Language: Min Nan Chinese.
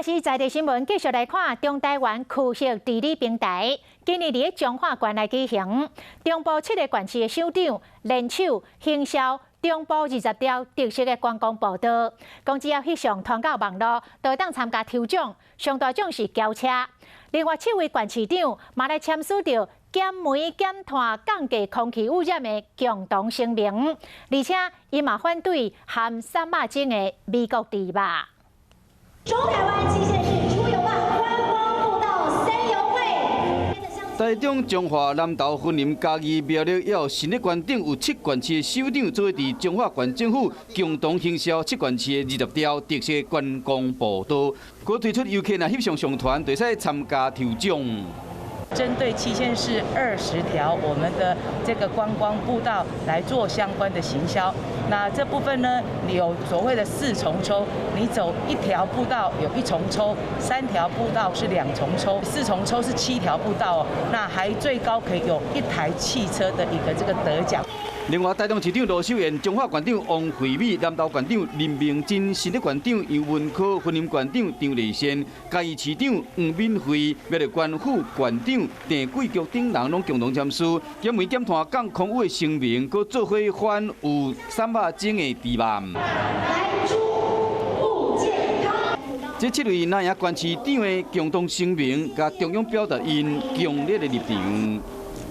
是在地新聞，繼續來看中台灣區域治理平台，今年佇彰化縣來舉行，中部七個縣市的首長聯手行銷中部20條特色的觀光步道，講只要翕相傳到網路，就會當參加抽獎，上大獎是轎車。另外七位縣市長嘛來簽署著減煤減碳降低空氣污染的共同聲明，而且伊嘛反對含三肉精的美國豬肉。中台灣七縣市出遊吧，觀光步道森遊會。台中彰化南投雲林嘉義苗栗猶有新竹縣等有七縣市的首長做伙佇彰化縣政府共同行銷七縣市的20條特色觀光步道，閣推出遊客若翕相上傳，就會使參加抽獎。針對七縣市20條我們的這個觀光步道來做相關的行銷。那這部分呢，有所謂的四重抽，你走一條步道有一重抽，三條步道是兩重抽，四重抽是七條步道哦。那還最高可以有一台汽車的一個這個得獎。另外，台中市長盧秀燕、彰化縣長王惠美、南投縣長林明珍、新竹縣長楊文科、雲林縣長張麗善、嘉義市長黃敏惠、苗栗縣副縣長鄭桂菊等人攏共同簽署減煤減碳降空污的聲明，閣做伙反有三肉精的豬肉。來豬護健康。這七位南營縣市長的共同聲明，共中央表達𪜶強烈的立場。